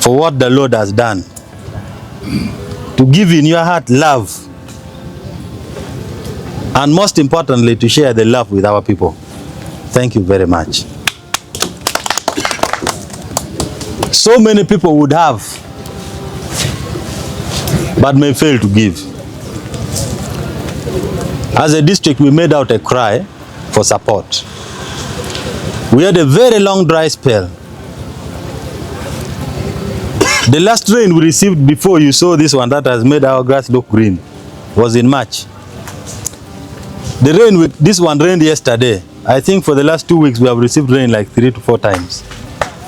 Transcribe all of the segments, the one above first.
For what the Lord has done. To give in your heart love. And most importantly, to share the love with our people. Thank you very much. So many people would have, but may fail to give. As a district, we made out a cry for support. We had a very long dry spell. The last rain we received before you saw this one that has made our grass look green was in March. The rain, with, this one rained yesterday. I think for the last 2 weeks we have received rain like 3 to 4 times.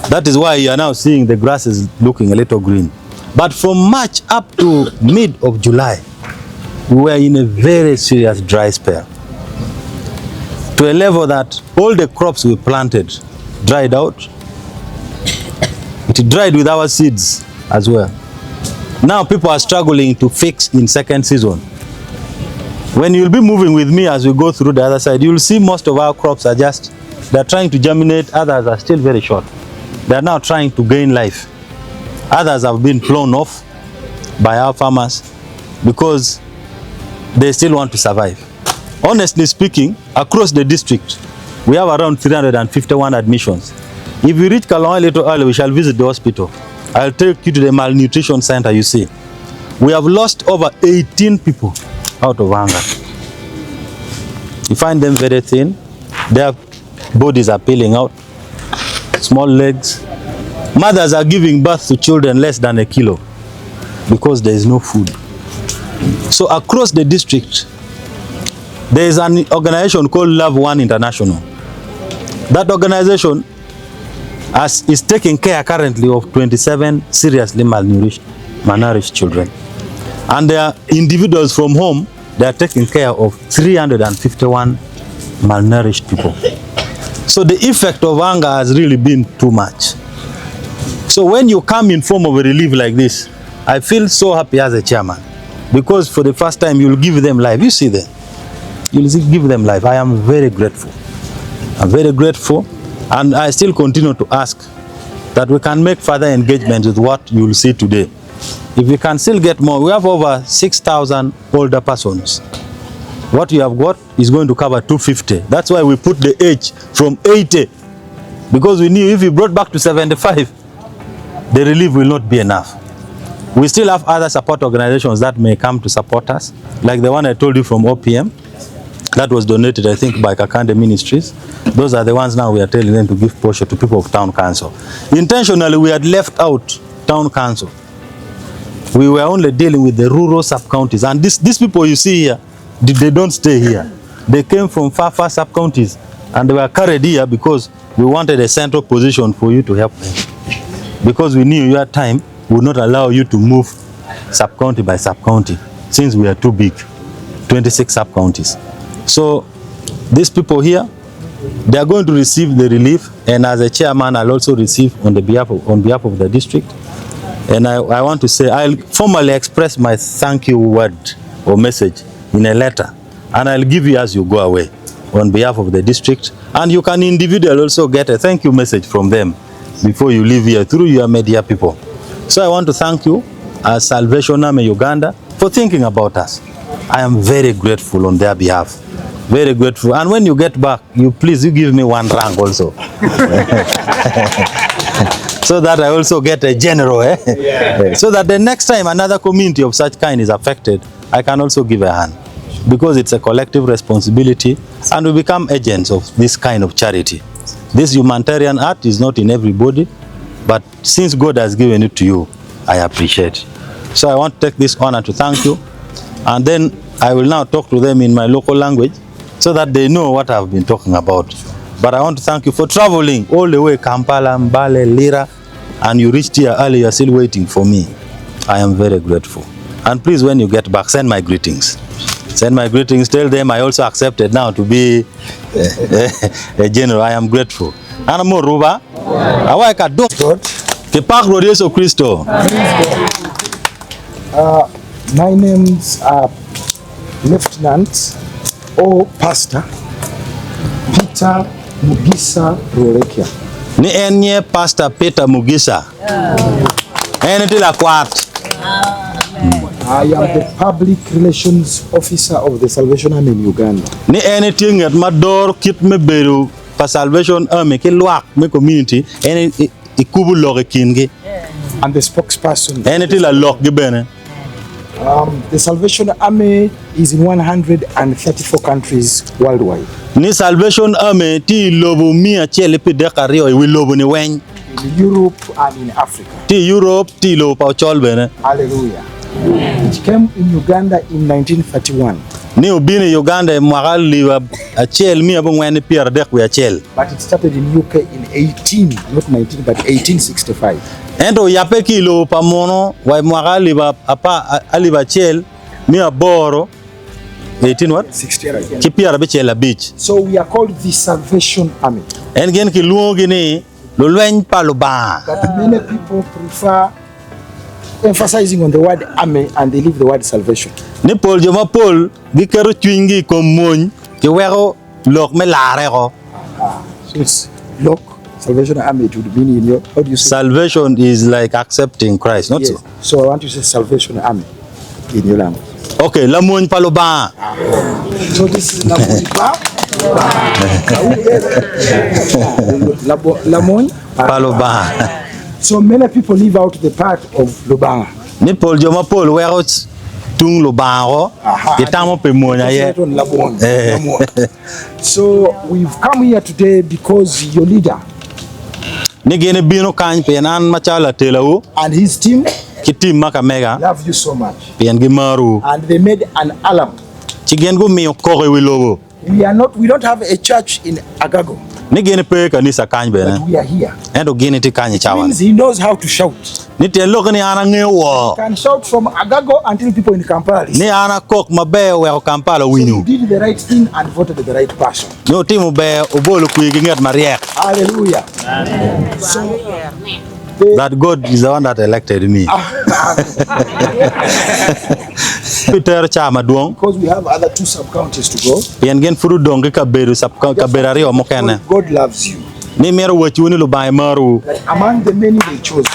That is why you are now seeing the grass is looking a little green. But from March up to mid of July, we were in a very serious dry spell. To a level that all the crops we planted dried out. It dried with our seeds as well. Now people are struggling to fix in second season. When you'll be moving with me as we go through the other side, you'll see most of our crops are just, they're trying to germinate, others are still very short. They're now trying to gain life. Others have been blown off by our farmers because they still want to survive. Honestly speaking, across the district, we have around 351 admissions. If we reach Kalonga a little early, we shall visit the hospital. I'll take you to the malnutrition center, you see. We have lost over 18 people out of hunger. You find them very thin. Their bodies are peeling out, small legs. Mothers are giving birth to children less than a kilo because there is no food. So across the district, there is an organization called Love One International. That organization has, is taking care currently of 27 seriously malnourished, malnourished children. And there are individuals from home, they are taking care of 351 malnourished people. So the effect of hunger has really been too much. So when you come in form of a relief like this, I feel so happy as a chairman because for the first time you'll give them life. You see them. You'll see, give them life. I am very grateful. I'm very grateful and I still continue to ask that we can make further engagement with what you'll see today. If we can still get more, we have over 6,000 older persons. What you have got is going to cover 250. That's why we put the age from 80 because we knew if we brought back to 75, the relief will not be enough. We still have other support organizations that may come to support us, like the one I told you from OPM that was donated, I think, by Kakande Ministries. Those are the ones now we are telling them to give portion to people of town council. Intentionally, we had left out town council. We were only dealing with the rural sub-counties. And this, these people you see here, they don't stay here. They came from far, far sub-counties and they were carried here because we wanted a central position for you to help them. Because we knew your time would not allow you to move sub-county by sub-county since we are too big, 26 sub-counties. So these people here, they are going to receive the relief, and as a chairman, I'll also receive on, the behalf, of, on behalf of the district. And I, I want to say, I'll formally express my thank you word or message in a letter, and I'll give you as you go away on behalf of the district. And you can individually also get a thank you message from them before you leave here through your media people. So I want to thank you as Salvation Army Uganda for thinking about us. I am very grateful on their behalf. Very grateful. And when you get back, you please you give me one rank also. so that I also get a general, eh? Yeah. So that the next time another community of such kind is affected, I can also give a hand. Because it's a collective responsibility and we become agents of this kind of charity. This humanitarian art is not in everybody, but since God has given it to you, I appreciate. So I want to take this honor to thank you. And then I will now talk to them in my local language so that they know what I've been talking about. But I want to thank you for traveling all the way Kampala, Mbale, Lira, and you reached here early, you're still waiting for me. I am very grateful. And please, when you get back, send my greetings. Send my greetings. Tell them I also accepted now to be a, a general. I am grateful. Ana mo ruba. Awa ka do. God. Ke pak Lord Yesu Kristo. My name's Lieutenant or Pastor Peter Mugisa Rurekia. Ni en nye Pastor Peter Mugisa. En tye lakwat. I am the public relations officer of the Salvation Army in Uganda. Ni en tye ngat ma doro kit me bedo pa Salvation Army ki lwak me community, en i kubo lok i kingi. And the spokesperson. En tye lalokgi bene. The Salvation Army is in 134 countries worldwide. Ni Salvation Army tye i lobo 132 i wi lobo-ni weng. In Europe and in Africa. Tye i Europe, tye i lobo pa ocol bene. Hallelujah. It came in Uganda in 1931. Ni obino i Uganda i mwaka 1931. But it started in UK in 18, not 19, but 1865. Ento oyabbe ki i lobo pa muno wa i mwaka 1800, 18 what? Ki 75. So we are called the Salvation Army. En gin kilwongogi ni lulweny pa Lubanga. But many people prefer emphasizing on the word army and they leave the word salvation. Ni pol jo mapol giketo cwinygi i kom mony giweko lok me larre-ko. So it's lok Salvation Army it would mean in your how do you say? Salvation is like accepting Christ, not Yes. so? So I want to say Salvation Army in your language. Okay, lamony pa Lubanga. So this is Lamony pa Labo- Lamony Pa Lubanga. So many people leave out the part of Lubanga. Ni pol jo mapol weko tung Lubanga ko, gitamo pi mony aye. Concentrate on Lamony. Lamony. So we've come here today because your leader Ni gin ibino kany pien an macalo latelawu and his team ki tim ma ka mega love you so much. pien gimarowu. And they made an alarm. Ci gin gumiyo koko i wi lobo. We are not, we don't have a church in Agago. Ni gin pe kanisa kany bene. But we are here. Ento gin tye kany i cawa. Means he knows how to shout. Ni tyen lok ni an angeyo wor. Can shout from Agago until people in Kampala listen. Ni an akok maber oweko Kampala owinyo. So you did the right thing and voted the right person. Ni otimo ber obolo kwir ki nget maryek. Hallelujah. Amen. So the, that God is the one that elected me. Pi tero ca madwong. Because we have other two sub counties to go. Pien gin pud odong ki kabedo sub kabedo aryo mukene. God loves you. Ni myero wacwu ni Lubanga emarowu. That among the many they chose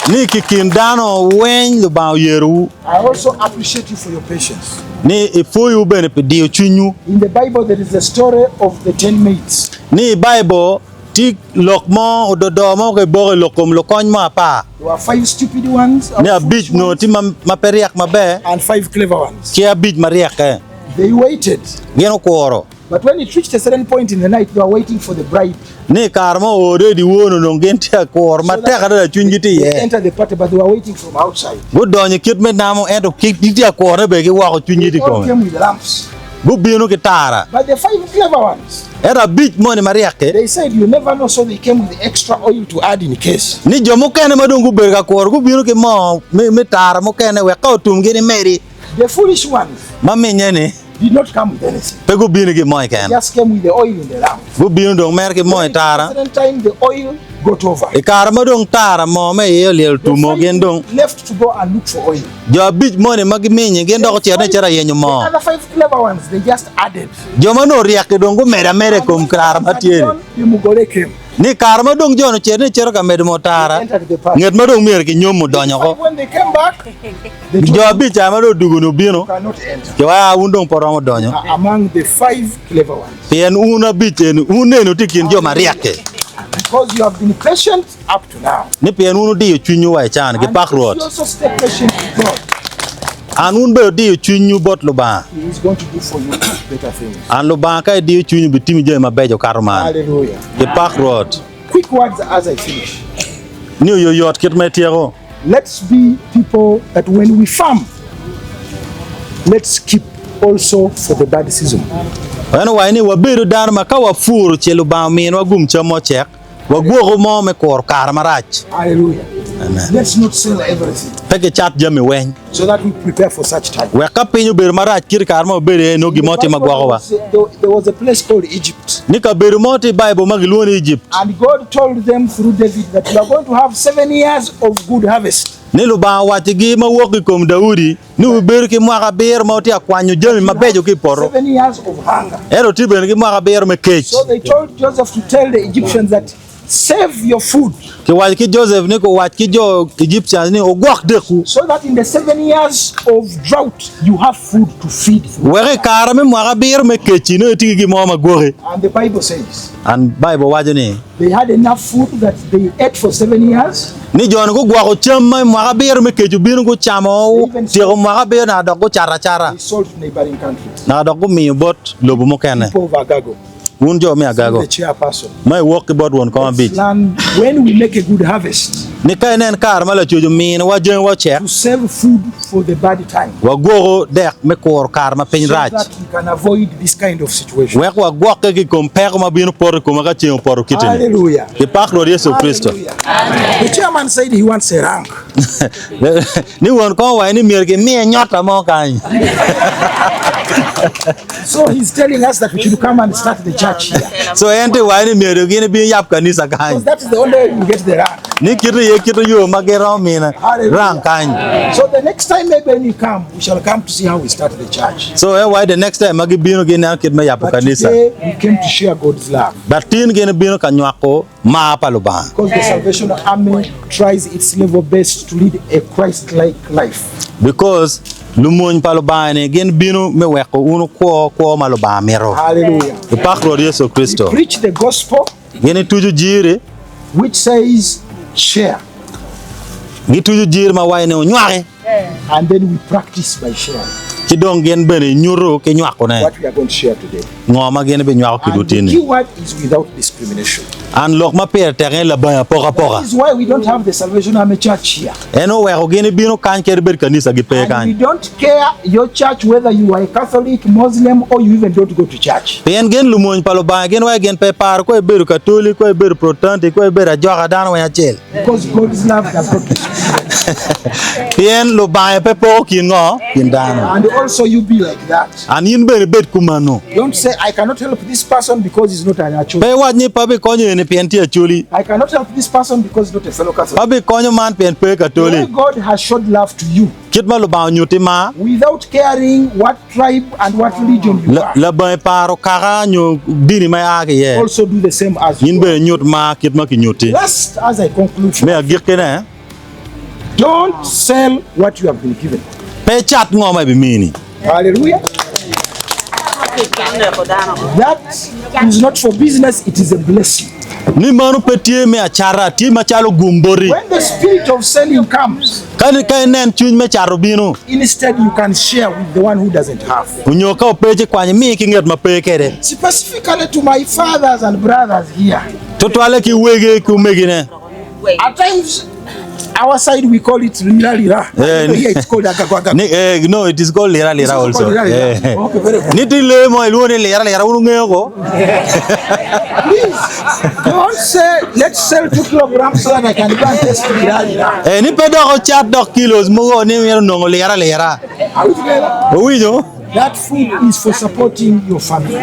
you. Ni ki kin dano weng Lubanga oyerowu. I also appreciate you for your patience. Ni ipwoyowu bene pi diyo cwinywu. In the Bible there is a story of the ten maids. Ni i Baibul tye lok mo ododo mo kiboko i lok kom lukony mo apar. There were five stupid ones, Ni abic onongo tye ma pe ryek maber and five clever ones. ki abic maryekke. They waited. Gin okuro. But when it reached a certain point in the night, they were waiting for the bride. Ni i kare ma oo dong i dyewor onongo gin tye ka kuro matek adada cwinygi tye They iye. entered the party, but they were waiting from outside. Gudonyo i kit me namo ento gitye ka kurone bene ki woko cwinygi They tye i all kome. came with lamps. Gubino ki tara. But the five clever ones, Ento abic moni maryek-ki, they said, you never know, so they came with extra oil to add in case. ni jo mukene ma dong gubedo ka kuro gubino ki moo me tara mukene wek ka otum gin imedi. The foolish ones Ma minye-ni did not come with anything. pe gubino ki mo keken. They just came with the oil in the lamp. Gubino dong mere ki moo i tara. At a certain time the oil got over. I kare ma dong tara moo me iye olyel otumo gin dong. Left to go and look for oil. Jo abic moni ma giminyi gin dok ocito ni cito ayenyo moo. The other five clever ones they just added. Jo ma nongo ryek-ki dong gumedo ameda i kom kare ma tye-ni. The mugole came. Ni i kare ma dong jo-ni ocito ni cito ka medo moo tara, nget ma dong myero kinyom odonyo oko. When they came back, Jo abic ca ma dong odwogo-ni obino, kiwaco, Wun dong pe wuromo donyo, pien wun abic eni, wun eni wutye i kin jo maryek-ki, ni pien wun wudiyo cwinywu wa i can. Gipak Rwot! An wun bene wudiyo cwinywu bot Lubanga, an Lubanga ka idiyo cwinyi obitimi jami mabeco kato man. Gipak Rwot! Ni oyoyot kit ma ityeko. Let's be people that when we farm, let's keep also for the bad season. En owaco ni wabedo dano ma ka wapuro ci Lubanga ominwa gum cam ma ocek, wagwoko mo me kuro kare marac. Hallelujah. Amen. Let's not sell everything Pe kicat jami weng. so that we prepare for such time. Wek ka piny obedo marac kit i kare ma wabedo iye nongo gin mo tye ma gwokowa. There was a place called Egypt. Ni kabedo mo tye i Baibul ma gilwongo ni Ejipt. And God told them through David that you are going to have seven years of good harvest. Ni Lubanga owaccigi ma wok i kom Daudi ni wubibedo ki mwaka abiro ma wutye ka kwanyo jami mabeco ki i poto, Seven years of hunger. ento wutye bene ki mwaka abiro me kec. So they told Joseph to tell the Egyptians that. Save your food. Kiwaco ki Joseph ni guwac ki jo Egyptians ni, Wugwok dekwu. So that in the 7 years of drought you have food to feed through. Wek i kare me mwaka abiro me kec-ci nongo itye ki gin mo ma gwoki. And the Bible says. And Bible waco ni. They had enough food that they ate for 7 years. Ni jo-ni gugwoko cam ma i mwaka abiro me kec obino gucamo tyeko mwaka abiro naka dok gucato acata. They sold to neighboring countries. Naka dok gumiyo bot lobo mukene. People of Agago. Wun jo me Agago, The chairperson. ma iwok ki bot won kom abic, Let's learn when we make a good harvest. ni ka inen kare ma lacoc ominiwa jamiwa ocek, To save food for the bad time. wagwoku dek me kuro kare ma piny So rac, that we can avoid this kind of situation. wek wagwokke ki i kom peko ma bino poto i komwa ka ceng opoto kiti-ni. Hallelujah. I pak Rwot Yecu Kricito. Hallelujah. The chairman said he wants a rank. Ni won kom owaco ni myero kimiye nyota mo kany. So he's telling us that we should come and start the church here. So en tye waco ni myero gin ibin yab kanisa kany. Because that is the only way we get the rank. Ni kite ye kite yo ma giromo mine rank kany. So the next time maybe when you come, we shall come to see how we start the church. So en waco the next time ma gibino gineno kit me yabo But kanisa. today we came to share God's love. But tin gin ibino ka nywako mar pa Lubanga. Because the Salvation Army tries its level best to lead a Christ-like life. Because lumony pa Lubanga ni gin bino me weko un wukwo kwo ma Lubanga mito. Hallelujah. I pak Rwot Yecu We Kricito. preach the gospel Gin ituco jiri. which says share. Gituco jiri ma waco ni wunywaki. And then we practice by sharing. Ci dong gin bene nyuto ki nywakone. What we are going to share today. Ngo ma gin ibinywako ki And the lutini? key word is without discrimination. An lok ma pire tek en labangi apokapoka. That is why we don't have the Salvation Army Church here. En oweko gin ibino kany kadi bed kanisa gi pe And kany. we don't care your church whether you are a Catholic, Muslim or you even don't go to church. Pien gin lumony pa Lubanga gin wai gin pe paro ko ibedo Katoli, ko ibedo Protanti, ko ibedo ajoka dano weng acel. Because God's love does not discriminate. Pien Lubanga pe poko kin ngo? Kin dano. And also you be like that. An in bene ibed kumano. Don't say I cannot help this person because he's not an Acholi. Pe iwac ni pe abikonyo eni pien tye Acholi. I cannot help this person because he's not a fellow Catholic. Pe abikonyo man pien pe The way Katoli. God has showed love to you. Kit ma Lubanga onyutti mar. Without caring what tribe and what religion you are. Labongo paro kaka nyo dini ma ia ki iye. Also do the same as In you are. bene nyut mar kit ma kinyutti. Last, as I conclude, Me agikkine. Don't sell what you have been given. Pe icat ngo ma ibimini. Hallelujah. That is not for business, it is a blessing. Ni mano pe tye me acata, tye macalo gum boti. When the spirit of selling comes, Ka ka inen cwiny me cato obino, instead you can share with the one who doesn't have. onyo ka ope ci kwanyo imi ki nget ma pe kwede. Specifically to my fathers and brothers here. Tutwalle ki wege ki omegine. At times, our side we call it lira lira. Eh, Here it's called agago agago. Ni, eh, no, it is called lira lira It's also also. called lira lira. Eh. Okay, very good. Ni ti lee mo iluongo ni lira lira un ung'eyo go. Please don't say let's sell 2 kilograms so that I can go and test lira lira. Eh, ni pe dok ocat dok kilos mogo ni mito nongo lira lira. Are we together? Owinjo? That food is for supporting your family.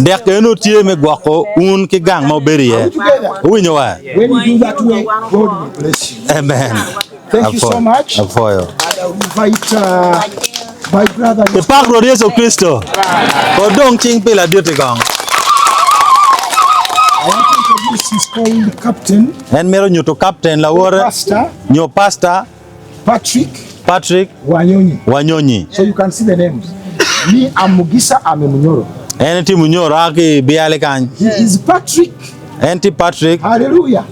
Dek eno tye me gwoko un ki gang ma wubedo iye. Are we together? Owinjo wa? When you do that way, God will bless you. Amen. Thank you so much. Apwoyo. And I will invite my brother. Ipak Rwot Yecu Kricito. Odong cing pi ladit-ti kong. I want to introduce, he's called Captain. En mito nyuto Captain lawote. Pastor. Nyo Pastor. Patrick. Patrick. Wanyonyi. Wanyonyi. So you can see the names. Me, I'm Mugisa, I'm a Munyoro. En tye Munyoro a ki i Biale kany. He is Patrick. En tye Patrick. Hallelujah.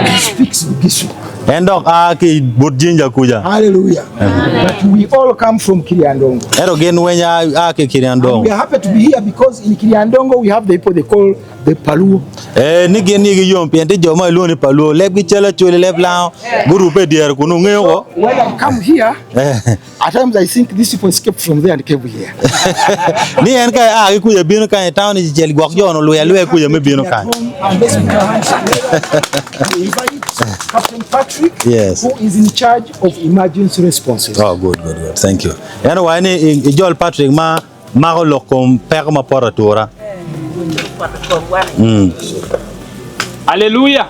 He speaks Bugisu. En dok a ki i but Jinja kuca. Hallelujah. But we all come from Kiriandongo. Ento gin weny a ki Kiriandongo. And we are happy to be here because in Kiriandongo we have the people they call the Paluo. Ee, ni gin igi yom pien tye jo ma ilwongo ni Paluo, lebgi cal acwali, leb lango, gurubbe i dyere kun wungeyo ko. When I come here, at times I think these people escaped from there and came here. Ni en ka ea ki kuca bino kany i taun i cel gwok jo-nu olwiyo alwiya kuca me bino kany. And let's put our hands together. We invite Captain Patrick, Yes. who is in charge of emergency responses. Oh, good, good, good. Thank you. En owaco ni ijol Patrick ma mako lok kom peko ma poto atura. Hallelujah.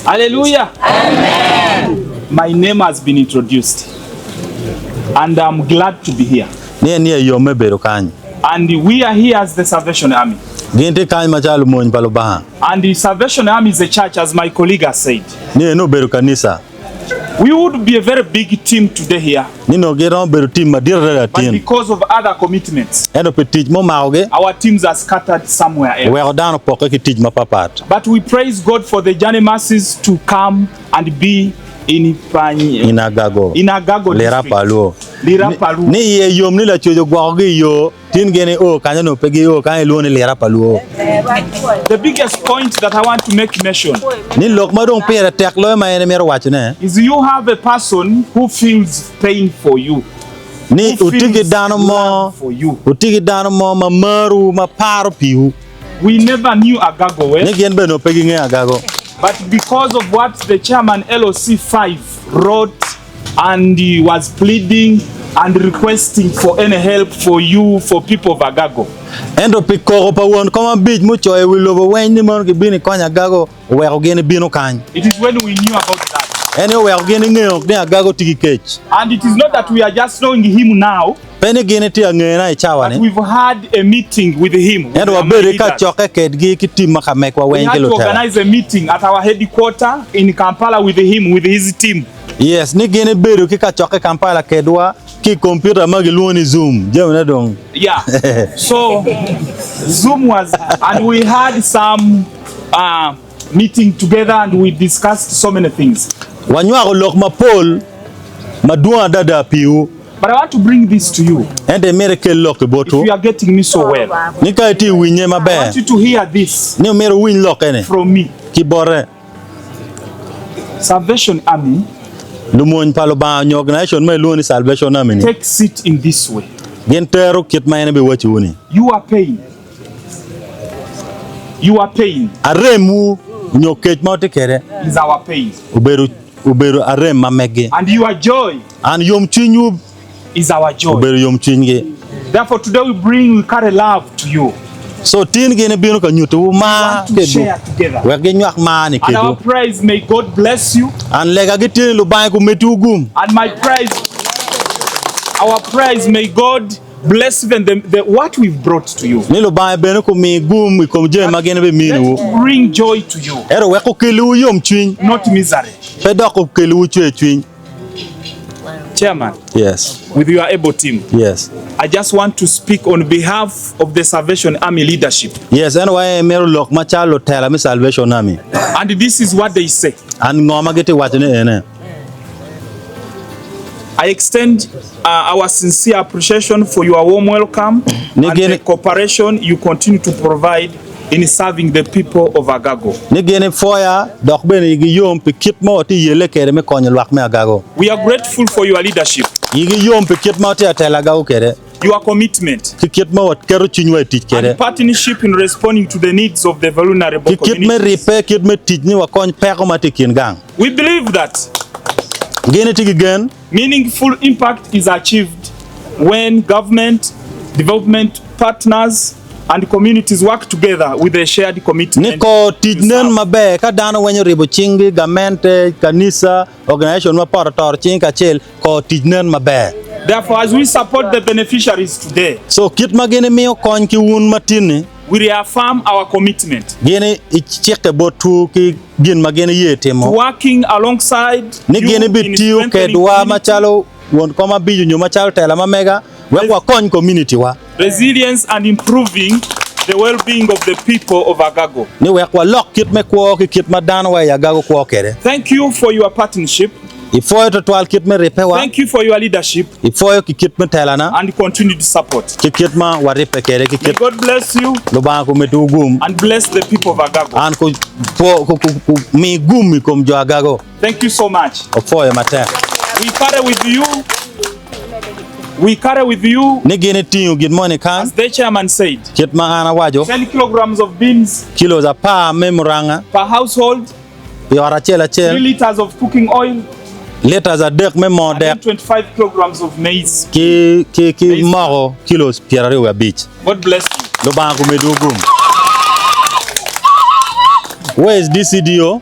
Hallelujah. My name has been introduced and I'm glad to be here. Ni en ye yom me bedo kany. And we are here as the Salvation Army. Gin tye kany macalo lumony pa Lubanga. And the Salvation Army is a church as my colleague has said. Ni eno obedo kanisa. We would be a very big team today here. Ni nongo gin romo bedo team madit adada But tin. because of other commitments. Ento pi tic ma omakogi. Our teams are scattered somewhere else. Oweko dano opokke ki tic mapapat. But we praise God for the journey mercies to come and be in Pany, In Agago. in Agago Lira district. pa Luo. Lira pa Luo. Ni iye yom ni Lacwec ogwokogi i yo. Tin gin i o kany onongo pe gio kany ilwongo ni lira pa lwo. The biggest point that I want to make mention. Ni lok ma dong pire tek loyo ma en emito waco ne. Is you have a person who feels pain for you. Ni wutye ki dano mo, wutye ki dano mo ma marowu, ma paro piwu. We never knew Agago well. Ni gin bene onongo pe gingeyo Agago. But because of what the chairman LOC5 wrote and he was pleading and requesting for any help for you for people of Agago. Ento pi koko pa won kom abic mucoyo i wi lobo weny ni mono gibino i konyo Agago oweko gin ibino kany. It is when we knew about that. En aye oweko gin ingeyo ni Agago tye ki kec. And it is not that we are just knowing him now. Pe ni gin itye ka ngeyona i cawa ni. But we've had a meeting with him, with Ento my wabedo ki leaders. kacokke kedgi ki tim ma ka mekwa We weng ki had to lutela. organize a meeting at our headquarter in Kampala with him, with his team. Yes, ni gin ibedo ki kacokke Kampala kedwa ki i kompiuta ma gilwongo ni Zoom. Jamine dong. Yeah. So Zoom was, and we had some uh, meeting together and we discussed so many things. Wanywako lok mapol madwong adada piwu. But I want to bring this to you. Ento imito ikel lok-ki If botwu you are getting me so well, ni ka itye i winye I maber, want you to hear this ni omyero wuwiny lokke-ni from me. ki bote. Salvation Army Lumony pa Lubanga nyo organization ma ilwongo ni Salvation Army-ni takes it in this way. gin tero kit ma en ebiwacciwu-ni. You are paying. Your pain. Aremwu nyo kec ma wutye kwede. Is our pain. Obedo obedo arem ma meggi. And your joy. And yomcwinywu. Is our joy. Obedo yomcwinygi. Therefore today we bring we carry love to you. So tin gin ibino ka nyutowu mar We want to share together. Wek ginywak mar-ni And our kedwu. prayer is may God bless you. And legagi tye ni Lubanga gumeddiwu gum. And my prayer is our prayer is may God Bless even the, the, what we've brought to you. Ni Lubanga bene gumi gum i kom jami ma gin biminiwu. Let bring joy to you. Ento wek okelliwu yomcwiny. Not misery. Pe dok okelliwu cwercwiny. Chairman. Yes. With your able team. Yes. I just want to speak on behalf of the Salvation Army leadership. Yes, en wa emito lok macalo lutela me Salvation Army. And this is what they say. And ngo ma gitye waco ni ene? I extend uh, our sincere appreciation for your warm welcome Ni and gin- the cooperation you continue to provide in serving the people of Agago. Ni gin ipwoya dok bene igi yom pi kit ma watye yelle kwede me konyo lwak me Agago. We are grateful for your leadership, Igi yom pi kit ma watye ka telo Agago kwede your commitment, ki kit ma waketo cwinywa i tic kwede and partnership in responding to the needs of the vulnerable ki kit me communities. ribbe kit me tic ni wakony peko ma tye i kin gang. We believe that Gin itye ki gen. Meaningful impact is achieved when government, development partners and communities work together with a shared Ni commitment kor tic to nen serve. maber ka dano weny oribo cinggi, gamente, kanisa, organization ma poto toro cing kacel, kor tic nen maber. Therefore, as we support the beneficiaries today, So kit ma gin imiyo kony ki wun matin-ni, we reaffirm our commitment gin icikke botwu ki gin ma gin iye timo, to working alongside ni you gin in ibitiyo strengthening kedwa community macalo won kom abic nyo macalo tela ma mega wek wakony community wa, resilience and improving the well-being of the people of Agago. ni wek walok kit me kwo ki kit ma dano wa i Agago kwo kwede. Thank you for your partnership. Ipwoyo twatwal kit me ribbewa. Thank you for your leadership. Ipwoyo ki kit me telana. And continued support. Ki kit ma waribbe kwede ki May kit. God bless you. Lubanga kumeddiwu gum. And bless the people of Agago. An ku pwo ku ku ku mi gum i kom jo Agago. Thank you so much. Opwoyo matek. We carry with you. We carry with you. Ni gin itingo gin moni kany. As the chairman said. Kit ma an awaco. 10 kilograms of beans. Kilos apar me muranga. Per household. Pi ot acel acel. Liters adek me moo dek ki ki ki moko kilos 25. Lubanga gumedwu gum. Where is DCDO?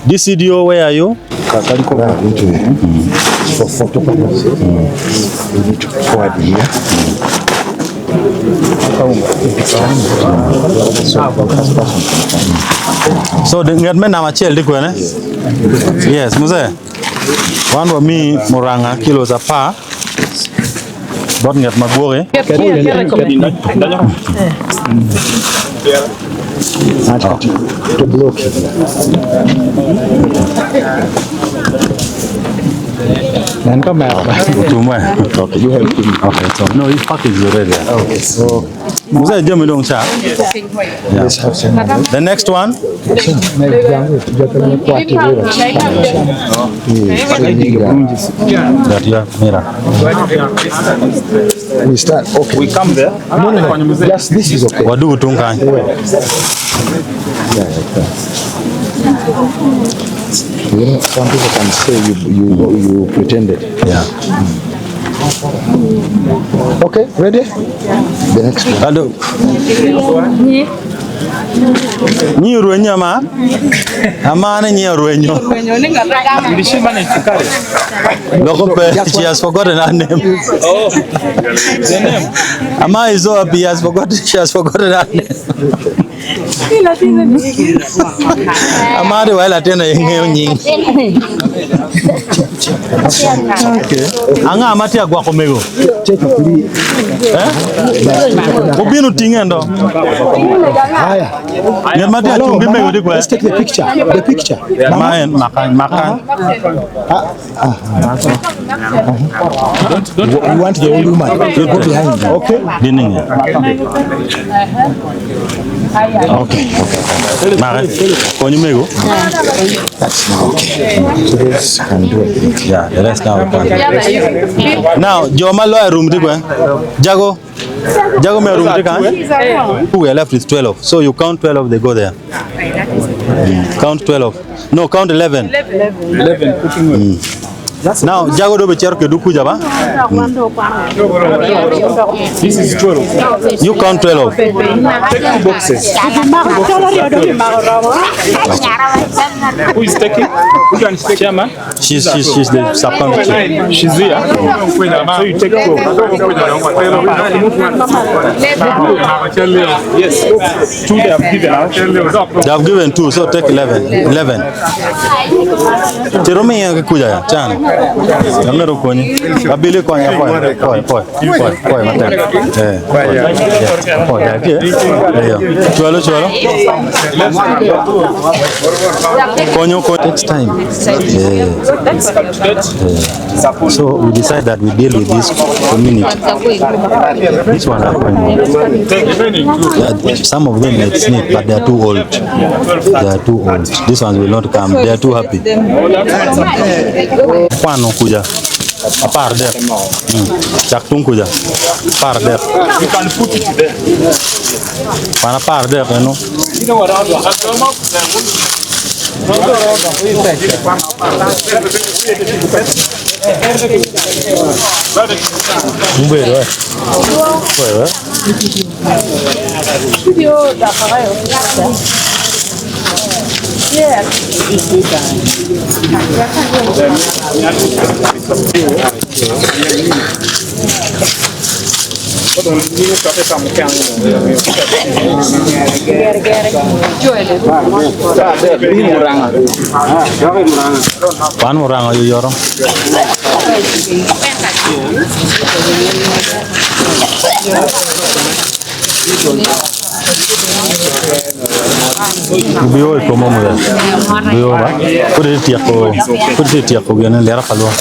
DCDO where are you? For photo purposes, we need to forward here. So the nget me namba acel tye kwene? Yes, mzee. Wan wami muranga kilos apar bot nget ma gwoki. Otum we. Okay, you help him. Okay, so no, his package is already there. Okay, so Mzee jami dong cha. Yeah. let's have some. The next one. That you have Mira. We start. Okay. We come there. No. Just this is okay. Wadu tunga. Yeah, like that. You know, some people can say you pretended. Yeah. Okay, ready? The next one. Ado. Nyi ruenyo ama? Ama ne nyi ruenyo. Did she manage to carry? Loko pe, she has forgotten her name. Oh, the name. Ama is so happy, he has forgotten, she has forgotten her name. Ama de wala tena ing'eyo nying. Ang'a ma tia gwako mego? Take a plea. Eh? Obino ting'e ndo. Haya. Nget ma tia Hello, chungi mego mama. di kwe. Let's take the picture. The picture. Ma en makan makan. We want the old woman. You go behind. Okay. Dininge. Okay, okay. Mare. Konyo mego. That's now okay. So this can do it. Yeah, the rest now we can. Now, joma loya room di kwe. Jago. Jago me room di kan. We are left with 12. So you count 12, they go there. Count 12. No, count 11. 11 cooking oil. Now, Jago do be chair ke duku jaba. This is 12. You count 12. Take two boxes. Who is taking? Which one is taking? Chairman? She's the sub-county chair. She's here. So you take 12. Yes. Two they have given out. They have given two, so take 11. 11. Tirumi ya kuja ya, chan. Amero konyi. Abili konya poe. Poe, poe. Poe, poe matek. Eh. Yeah. Poe, ya, eh. Eh, Chualo, chualo. Konyo, konyo. Takes time. Yeah. So we decide that we deal with this community. This one happened. Yeah, some of them might sneak, but they are too old. They are too old. These ones will not come. They are too happy. Kwano kuja. Apar there. Chak tung kuja. Par there. You can put it there. Pana par there, you know. Mbere, we. Wewe. Pan muranga yu yoro. Bio e komo mo. Bio ba. Kuri tiako. Kuri tiako gene lera kalwa.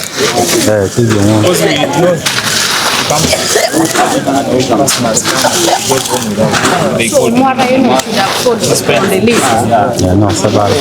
Eh, ti di mo. Yeah, no, sabara.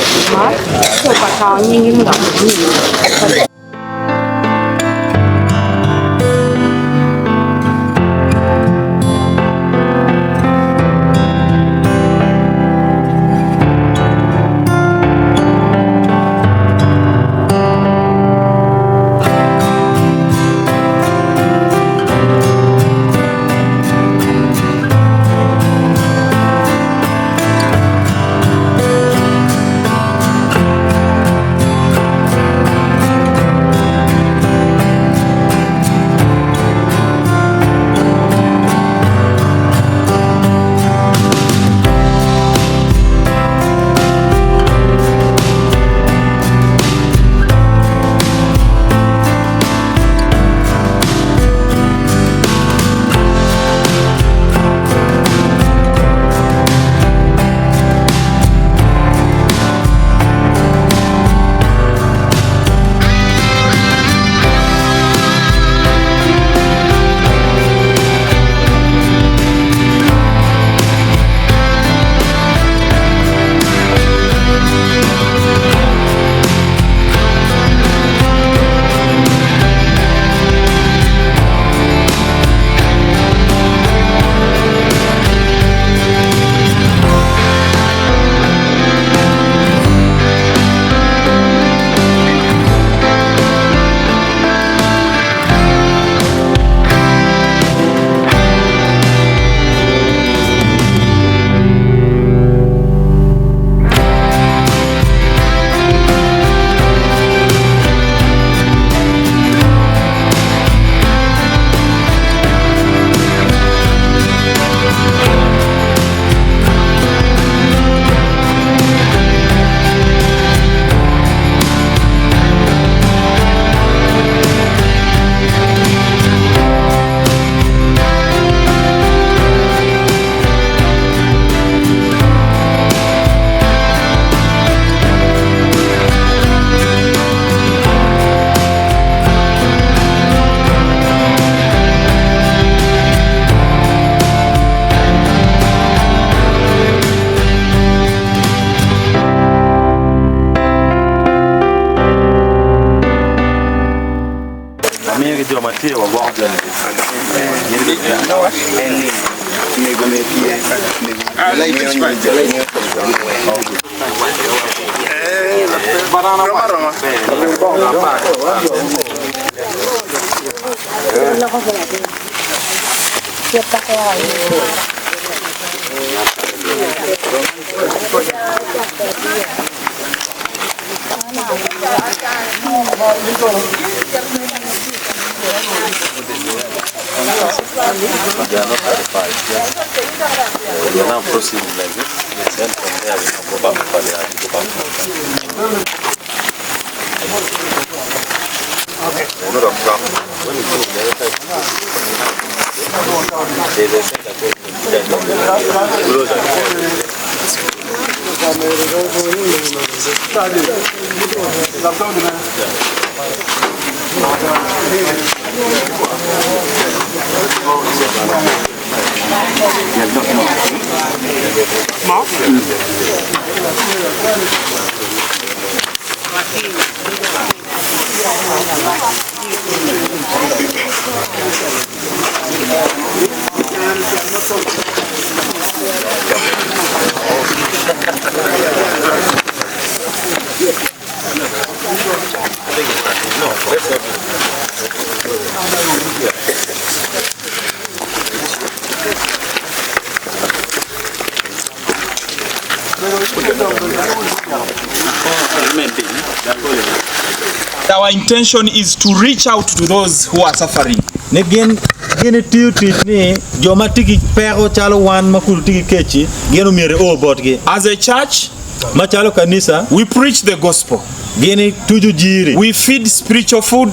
Our intention is to reach out to those who are suffering. Ni gin gin itiyo tic ni jo ma tye ki peko calo wan ma kulu tye ki kec-ci gin omyero i o botgi. As a church, Macalo kanisa, we preach the gospel. Gin tuco jiri. We feed spiritual food.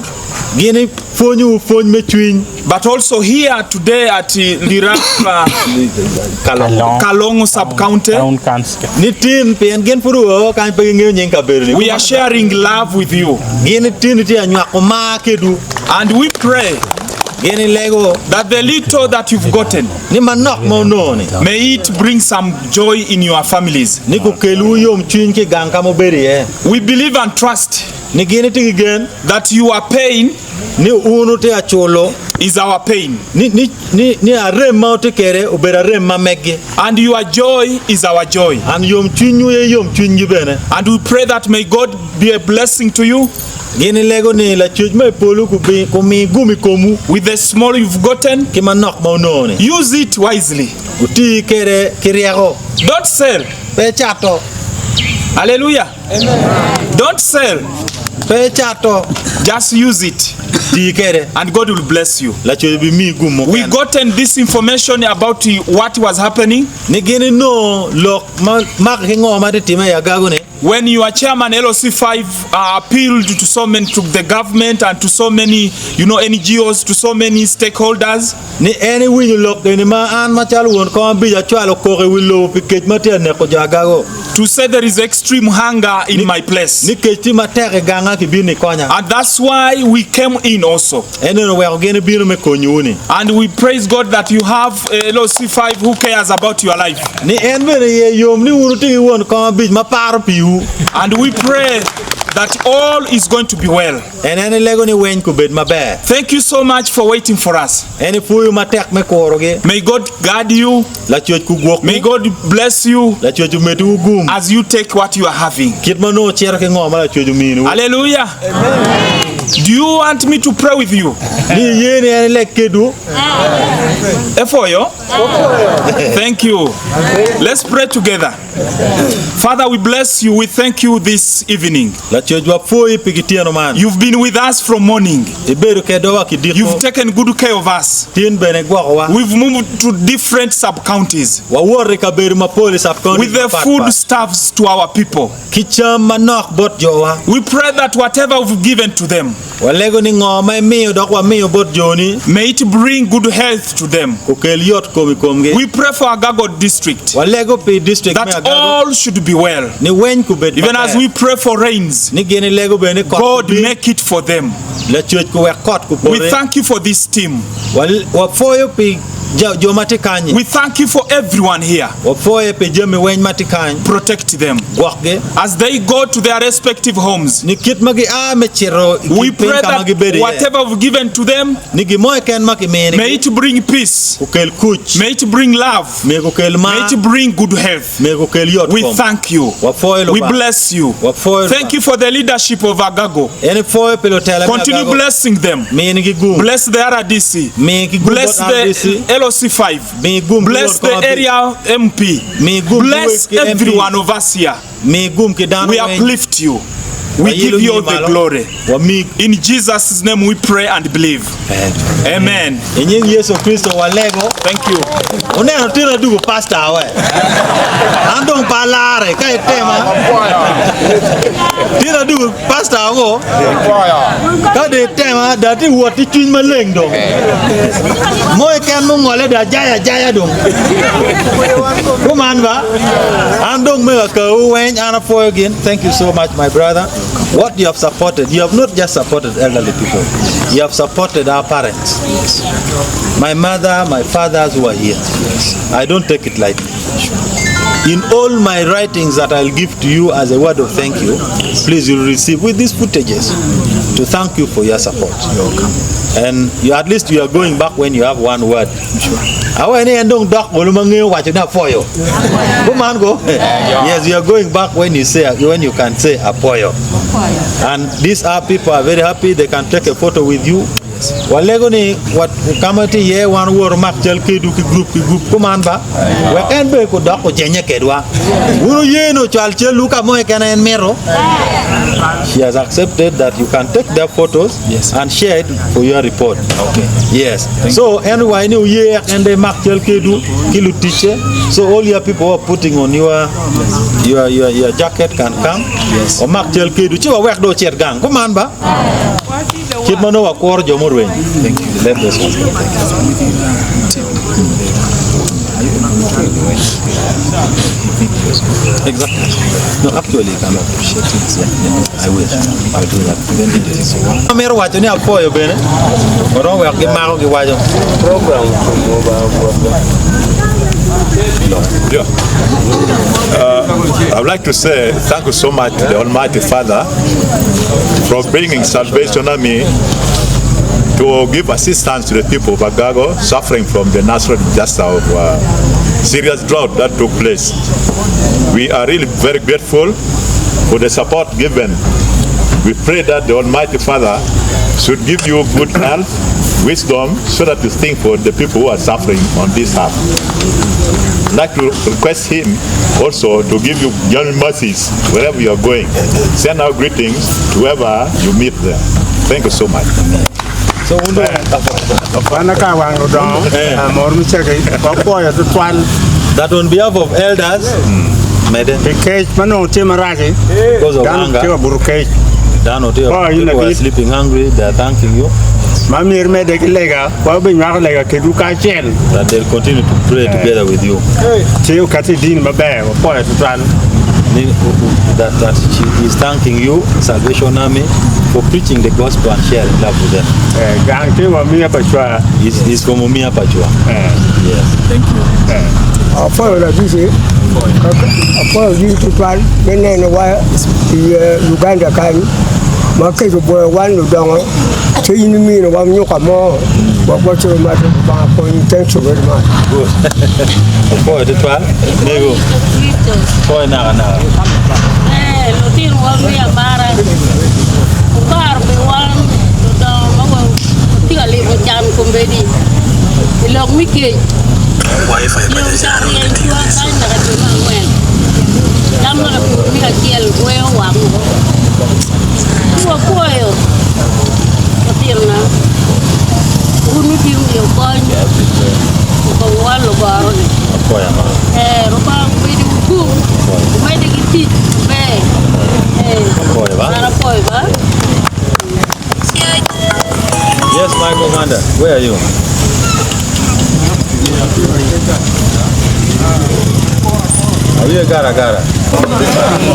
Gin pwonyowu pwony me cwiny. But also here today at Lira Kalongo. Kalongo sub-county. Ni tin pien gin pud oo kany pe gingeyo nying kabedo-ni. We are sharing love with you. Gin tin tye anywako mar kedwu. And we pray. Gin ilego. That the little that you've gotten. Ni manok ma onongo-ni. May it bring some joy in your families. Ni gukelwu yomcwiny ki i gang ka ma wubedo iye. We believe and trust. Ni gin tye ki gen. That your pain. Ni wun wutye ka culo. Is our pain. Ni, ni, ni, ni arem ma wutye kwede obedo arem ma meggi. And your joy is our joy. And yomcwinywu aye yomcwinygi bene. And we pray that may God be a blessing to you. Gin ilego ni Lacwec ma i polo kumi gum i komwu. With the small you've gotten. Ki manok ma wunongo-ni. Use it wisely. Wuti kwede ki ryeko. Don't sell. Pe icato. Hallelujah. Don't sell. Pe icato. Just use it. Ti kwede. And God will bless you. Lacwec obimiyi gum We mukene. gotten this information about what was happening. Ni gin inongo lok ma mako ki ngo ma tye timme i agago-ni. When your chairman LOC5 appealed to so many, to the government and to so many, you know, NGOs, to so many stakeholders. Ni en iwinyo lok eni ma an macalo won kom abic acwalo koko i wi lobo pi kec ma tye ka neko jo Agago. To say there is extreme hunger in my place. Ni kec tye matek i ganga kibino ikonya. And that's why we came in also. En eno oweko gin ibino me konyowu ni. And we praise God that you have LOC5 who cares about your life. Ni en bene iye yom ni wun wutye ki won kom abic ma paro piwu. And we pray that all is going to be well. En en ilego ni weny kubed maber. Thank you so much for waiting for us. En ipwoyo matek me kurogi. May God guard you. Lacwec kugwokwu. May God bless you. Lacwec omeddiwu gum. As you take what you are having. Kit ma nongo wucito ki ngo ma Lacwec ominiwu. Hallelujah. Do you want me to pray with you? Ni iye ni en ileg kedwu. Efoyo? Thank you. Let's pray together. Father, we bless you. We thank you this evening. Lacwec wapwoyi pi gityeno man. You've been with us from morning. Ibedo kedwa wa ki diko. You've taken good care of us. Tin bene igwokowa. We've moved to different sub-counties. Wawoto i kabedo mapol i sub-counties With the mapat food pat. stuffs to our people. Ki cam manok bot jowa. We pray that whatever we've given to them. Walego ni ngo ma imiyo dok wamiyo bot joni. May it bring good health to them. Okel yot kom i komgi. We pray for Agago district. Walego pi district me That Agago. all should be well. Ni weny kubed Even maber. as we pray for rains. Ni gin ilego bene ni kot God kubin. make it for them. Lacwec kuwek kot We kupoti. thank you for this team. Wapwoyo pi. Jo ma tye kany-nyi. We thank you for everyone here. Wapwoye pi jami weny ma tye kany. Protect them. Gwokgi. As they go to their respective homes. Ni kit ma gia me cito i We kin piny pray ka ma that gibedo iye. whatever we've given to them, Ni gin mo keken ma kiminigi. may it bring peace. Okel kuc. May it bring love. Myero okel May mar. it bring good health. Myero okel yot We kom. thank you. Wapwoyo We Lubanga. bless you. Wapwoyo Thank Lubanga. you for the leadership of Agago. En ipwoyo pi lutela me Continue Agago. blessing them. Minigi gum. Bless the RDC. Mi ki gum Bless bot the RDC. LOC5. Mi gum ki Bless Lord the Kom Abic. area MP. Mi gum ki Bless wek ki every MPs. one of us here. Mi gum ki dano We weng. uplift you. We Wayelo give you all nyingi the malo. glory. Wami In Jesus' name we pray and believe. Amen. I nying Yecu Kricito walego. Thank you. Oneno tin adugo pastor we. An dong pa alare ka itema. Tin adugo pastor wo. Ka de itema da ti wot ki cwiny maleng dong. Mo keken mungole da jaya jaya dong. Kuman ba? An dong me akawu weny an apwoyo gin. Thank you so much my brother. What you have supported, you have not just supported elderly people, you have supported our parents. My mother, my fathers who are here. I don't take it lightly. In all my writings that I'll give to you as a word of thank you, please you'll receive with these footages to thank you for your support. And you, at least you are going back when you have one word. Awe ni en dong dok bolo ma ng'eyo wacho ni apuoyo. Kuman go? Yes, you are going back when you say when you can say apuoyo. And these are people are very happy they can take a photo with you. Walego ni wat kama ti ye wan wuoro mak cal kedu ki group ki group kuman ba wek en be ko dok ojenye kedwa. Wuno yeno chwal celu ka mo keken en mito. She has accepted that you can take their photos Yes. and share it for your report. Okay. Yes. So anyway, ni uye and they mark cal kedu ki luticce. So all your people who are putting on your your your, your jacket can come. Yes. O mak cal kedu ci wawek do ocit gang. Kuman ba? Kit ma nongo wakworo jo murweny. Thank you. Let those ones go. Exactly. No, actually, you cannot. Yeah, yeah. I will. I'll do that. Amito waco ni apwoyo bene. Oromo wek gimako giwaco. Yeah. I'd like to say thank you so much to the Almighty Father for bringing Salvation Army to give assistance to the people of Agago suffering from the natural disaster of serious drought that took place. We are really very grateful for the support given. We pray that the Almighty Father should give you good health, wisdom, so that you think for the people who are suffering on this earth. I'd like to request him also to give you genuine mercies wherever you are going. Send our greetings to whoever you meet there. Thank you so much. So undo Wan ka wang ludongo mor me ceke wapwoyo tutwal that on behalf of elders, Mede, pi kec ma nongo tye maraci because of dano tye hunger, ka buto kec dano tye Oh, in people a are bit. sleeping hungry, they are thanking you ma myero medde ki lega wabinywako lega kedwu kacel that they'll continue to pray together with you. ci okati i dini maber wapwoyo tutwal That, that she is thanking you, Salvation Army, for preaching the gospel and sharing love with them. Eh, gang tye wa miya pa cwa He's from Mumia Pachua. Eh, Yes. Apwoyo laditi, apwoyo in tutwal me nenowa i Uganda kany ma keco bwoyo wan ludongo ci in iminowa nyuka mo wek wacol mato Lubanga konyi thanks so very much. Good. Apwoyo tutwal. Nego. Apwoyo naka naka. Ee, lutinwa me amara, wuparo pi wan ludongo ma watye ka limo can kombeddi i lok me kec. Yom can ryeny cwa kany naka dwe me angwen, tam ma lapur me acel gweyo wang woko. Ci wapwoyo lutinona, wun wubino miyo kony i kom wan lugoro-ni. Apwoyo amara. Ee, Rubanga obedo i wi gum, omedde ki tic maber. Ee, Apwoyo ba? an apwoyo ba. Yes, my commander. Where are you? Are you a gara gara?